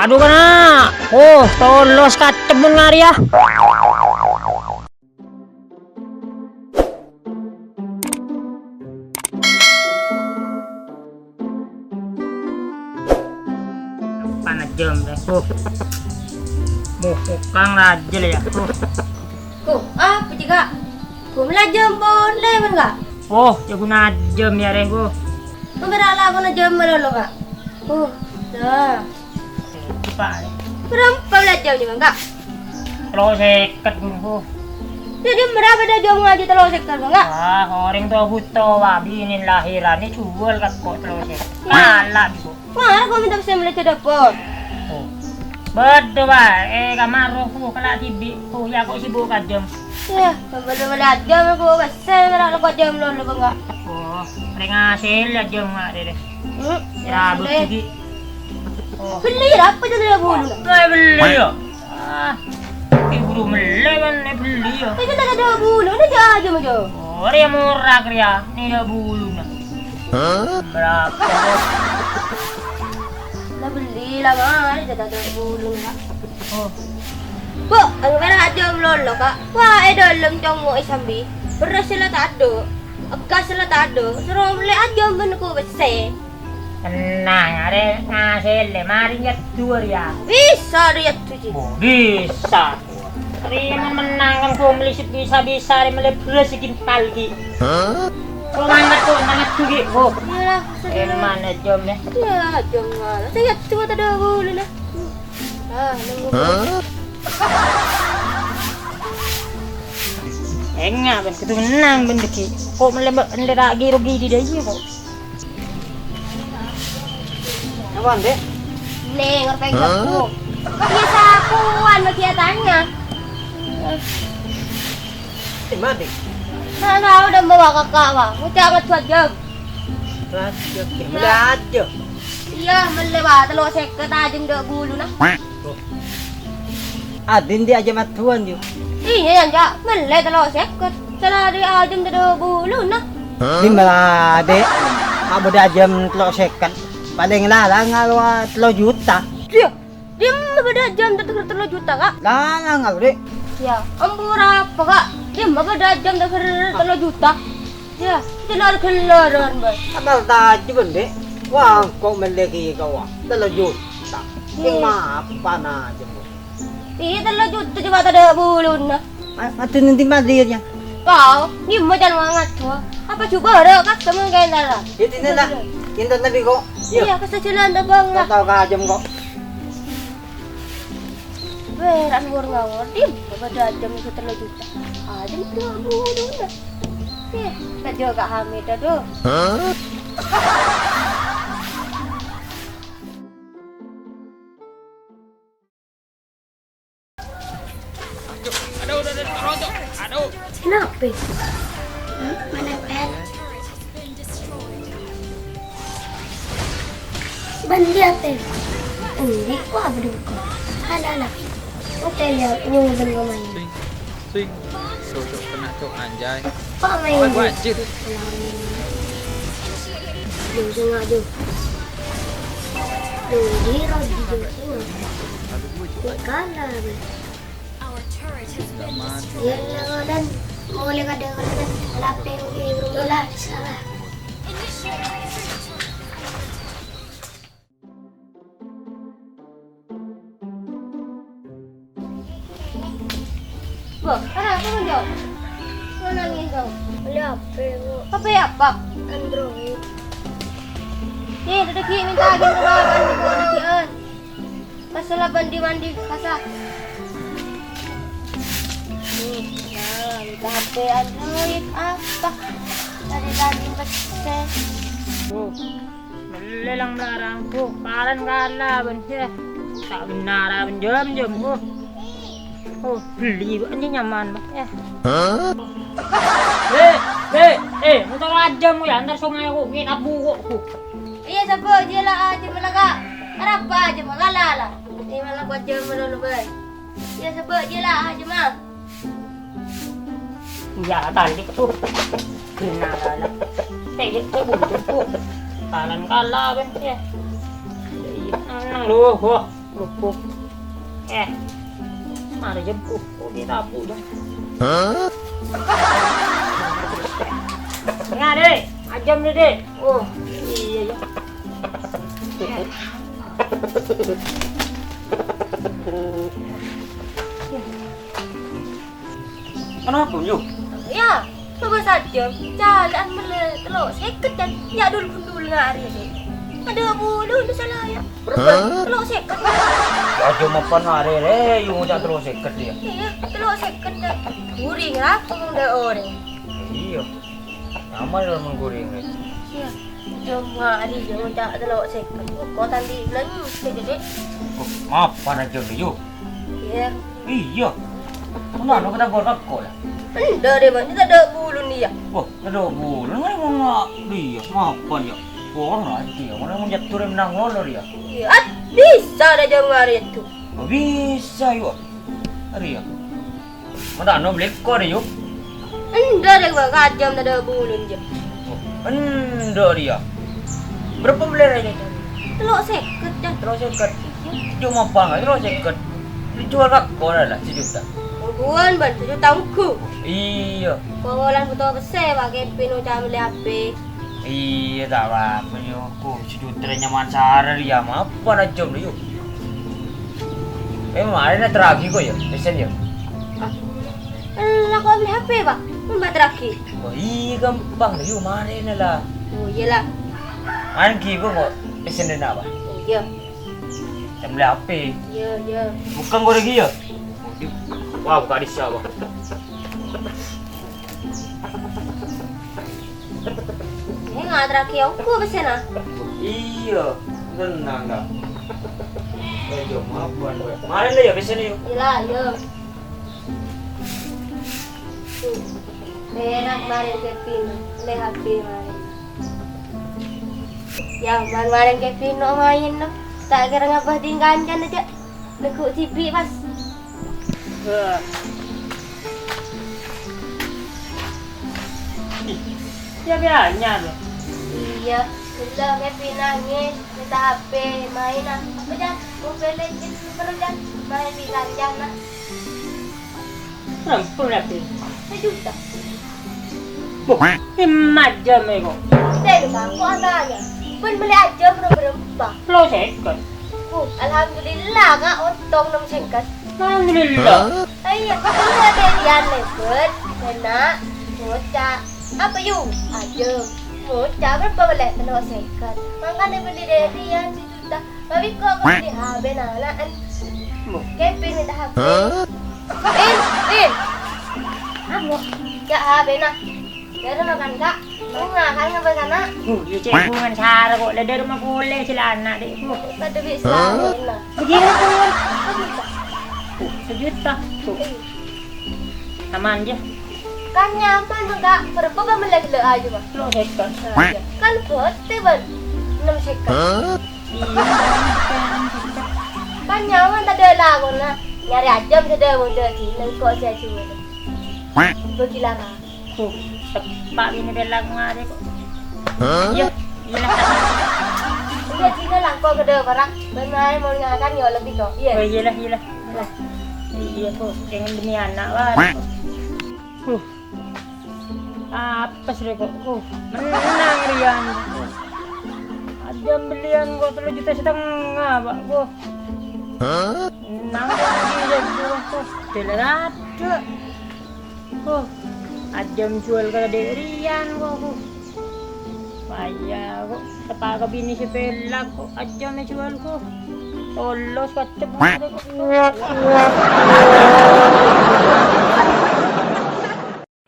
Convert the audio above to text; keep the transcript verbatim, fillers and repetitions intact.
Adu, kana'! Oh, tolos katemmun ngarèya. Panajjhâm, deh. Oh. Muh, kang rajâ, ya. Oh. Ko, apa sih, Kak? Ko melajjhâm polè, bân, Kak? Oh, jâ' ghun ajâm, ya, rè, ko. Ko mèra lakona jâm malolo, Kak? Oh, dah. Coba, rè. Bârâmpa melajjhâm, Kak? Tello sèket, ghun, ko. Jadi, bârâmpa dah jâm ngajhi tello sèket, Kak? Ah, orèng towa bhuto, wa, binèn lahiran, èjhuwâl ka ko tello sèket. Iya. Kalah, ko. Wah, aku minta pesen beli ke dapur. Oh. Bâdâ, Pak. Eh, kamar roh, uh, kala' dhibi'. Uh, ya, kok sibuk kajâm. Iya, bâdâ beli ajâm aku pesen, ora kok jâm lolo, enggak. Oh, rèng asèl ajâm, enggak, Dede. Hmm, ya, asèl, bukti, Ki. Oh. Beli apa jadi bulu? Lah, beli, ya. Ah, è buru mellè, kan, è belliyâ. Ini tak ada bulu, ini aja, aja. Oh, rèya mora, rèya. Ini ada buluna. Hah? Berapa? Lah, beli lah, Mas. Ada, ada buluna, Kak. Oh. Bu, aku pernah aja lolo, Kak. Wah, è dâlem congo' è sambi. Beras la tadâ'. Egas la tadâ'. Soro mellè aja men ku bessè. Tenang, arè ngasèlè, marè nyèddu, rèya. Bisa, rèya, tuh, Ji. Oh, bisa. Rèya men-, mennang kan, gua meli se-, bisa-bisa, rèya meli beras sekintal, Ki. Hah? Gua mangkat, gua mangkat, Ki. Oh. Iya, sedih. Emang, ya, Jom, ya. Iya, Jom, malah. Saya tuh, tak ada bulu, nah. Ah, nunggu. Hah? Enggak, Ben. Kudu mennang, Ben, Ki. Kok meli, meli lagi rugi di dia, kok. Apa, Dek? Nih, ngerti aku. Hah? Iya, sapuan bagi tanya. Di mana, Dek? Nah, nah, udah bawa kakak, Bang. Udah amat dua jam. Dua jam, ya. Iya. Belajar. Iya, mele, Bang. Tello seket aja ndak bulu, nah. Oh. Adin di aja matuan, yuk. Iya, ya, Cak. Mele tello seket. Salah di aja ndak bulu, nah. Di mana, Dek? Mak beda jam tello seket. Paling larang kalau tello juta. Iya. Dimma bâdâ ajâm tadâ' tello juta, Kak? Lah, lah, nggak, Dek. Ya, ampon apa, Kak? Dimma bâdâ ajâm tadâ' tello juta? Ya, itu lar-ghellar, Bân. Amal tajjub, Dek. Wah, kok mele ki kawah. Tello juta. Iya. Sing mapan aja, Bu. Iya, tello juta coba tadâ' buluna. Ma-, mati nanti mati ya. Kau, dimma jân mangat, Bân. Apa coba, Rek? Kak, temen kayak nara. Itu nih, nak. Kita nabi kok. Iya. Iya, kesejalan, Bang, lah. Tahu kajam kok. Weh, ra ngawur-ngawur, Dim. Bâdâ ajâm sè tello juta. Ajâm tello juta. Eh, ta' jâ' Kak Hamid, aduh. Hah? Aduh, aduh, aduh, aduh, aduh. Kenapa? Hmm? Mana pen? Bandi apa? Ini ku apa dulu? Ada lah. Oke, ya, ini mau beli main. Swing, swing. Cocok kena cok, anjay. Apa main? Apa wajib? Duh, sing aja. Duh, di road di Jawa Timur. Nggak kalah, Bang. Ya, ya, dan mulai kadang-kadang lapeng di rumah lah, salah. Wah, kenapa, Bang, Jo? Lo nangis, Jo? Beli H P, Bu. H P apa? Android. Nih, tadi Ki minta lagi ke bawah, kan, di bawah lagi, eh. Pas sholat mandi-mandi, pas, ah. Nih, nah, minta H P Android apa? Tadi tadi pesen. Tuh. Melle lang blarang, oh, paran kala, bân, ya. Ta' bhennar, bân, jam-jam, oh. Oh, beli, bân, ini nyaman, bân, ya. Hah? Eh, eh, eh, motor aja mu, ya, entar sungai aku, ini abu kok, aku. Iya, sebab dia lah, aja malah, Kak. Arapa aja, malah, lah, lah. Ini malah buat jam dulu, bân. Iya, sebab dia lah, aja, mah. Iya, tadi tuh. Benar, lah. Eh, itu butuh tuh. Paran kala, bân, ya. Iya, nang, nang, loh, wah. Lupuk. Eh, mara jemput. Oh, dia tapu dah. Hah? Nah, Dek. Ajam deh, Dek. Oh, iya, iya. Kenapa, Yu? Ya, coba saja. Jalan mele tello seket dan ya dul gundul ngari, Dek. Ada bulu itu salah ya. Berapa? Hah? Tello seket. Ya, cuma pan hari re, Yu, ngucap tello seket ya. Iya, tello seket dan guring lah, ngomong dah orang. Iya. Nyaman lho mengguring, Rek. Iya. Cuma hari yang ngucap tello seket. Kok tadi belanja, Dek? Oh, mapan aja, Yu. Iya. Iya. Mana kita gor kok lah. Enggak deh, Bang. Kita ada bulun dia. Wah, ada bulun, mana mau nggak? Iya, mapan ya. Orang aja dia. Mana mau jatuh menang lolor ya? Iya. Ah, bisa ada jam hari itu. Oh, bisa, yuk. Hari ya. Mata no beli kok deh, yuk. Enggak deh, Bang. Kajam ada bulun, Jam. Oh, enggak dia. Berapa beli aja? Tello seket, Jam. Tello seket. Cuma apa nggak tello seket? Dijual kak kok lah sejuta. Bukan, Bang, sejuta engko. Iya. Kawalan butuh pese, Pak Kevin, ucap beli H P. Iya, tak apa-apa, yo. Kok sejuta nyaman sara, ya, apa aja, yo. Eh, kemarin terakhir kok ya, pesen ya. Ah. Lah, kok beli H P, Pak? Kan Pak terakhir. Oh, iya, gampang, yo, kemarin lah. Oh, iyalah. Kemarin gitu kok, pesen dan apa? Oh, iya. Jam beli H P. Iya, iya. Bukan gue lagi ya? Wah, buka di siapa? Ini nggak terakhir aku pesen ah. Iya, tenang dah. Eh, jom apa gue? Kemarin lah ya pesen ya. Iya, iya. Tuh. Berak kemarin Kevin, beli H P kemarin. Ya, man kemarin Kevin no main no. Tak kira ngapa tingganjan aja. Neguk cipi pas. Wah. Ih, ya, biarnya tuh. Iya, udah Kevin nangis, minta H P, main apa aja. Mobile Legends, super aja. Main tingganjan, nah. Berapa berarti? Sejuta. Boh, lima jam ya kok. Tega, Kak, kok tanya? Pun beli aja berapa? Lo seket. Oh, alhamdulillah, Kak, untung enam seket. Alhamdulillah. Hah? Iya, kok beli aja Rian lebet, enak, bocah. Apa yuk? Aja. Bocah berapa beli? Tello seket. Makanya beli dari Rian sejuta. Tapi kok aku beli H P nah, nah, kan? Kevin minta H P. Hah? Pin, Pin. Apa? Ya, H P nah. Dari makan, Kak. Bunga, kan ngapa sana? Uh, ya cek hubungan sara kok. Lah dari rumah boleh celana, Dek. Uh. Pada bisa. Hah? Nah. Begini, Pin. Apa, Kak? Uh, sejuta. Tuh. Iya. Aman, ya. Kan nyaman, Kak. Berapa bang melek le aja, Bang? Lo seket. Nah, iya. Kan bote, Bang. Enam seket. Hah? Iya, Bang. Kan nyaman tadi lagu, nah. Nyari aja, bisa dia muda di nengkok saya cuma. Bagi lara. Tuh, tepak ini bela kemarin kok. Hah? Iya, iya lah. Iya, sini langkau ke depan, Bang. Benar, mau ngakan ya lebih kok. Iya. Oh, iyalah, iyalah. Lah, iya, kok. Jangan demi anak, wah. Uh. Apa sih, kok? Uh, menang Rian. Ada belian kok tello juta setengah, Pak. Kok. Hah? Menang lagi ya, kok. Deler ada. Kok. Ajam jual ke Dek Rian, kok. Kok. Payah, kok. Tepaka bini si pelak kok, aja me jual kok. Tolos kacep kok.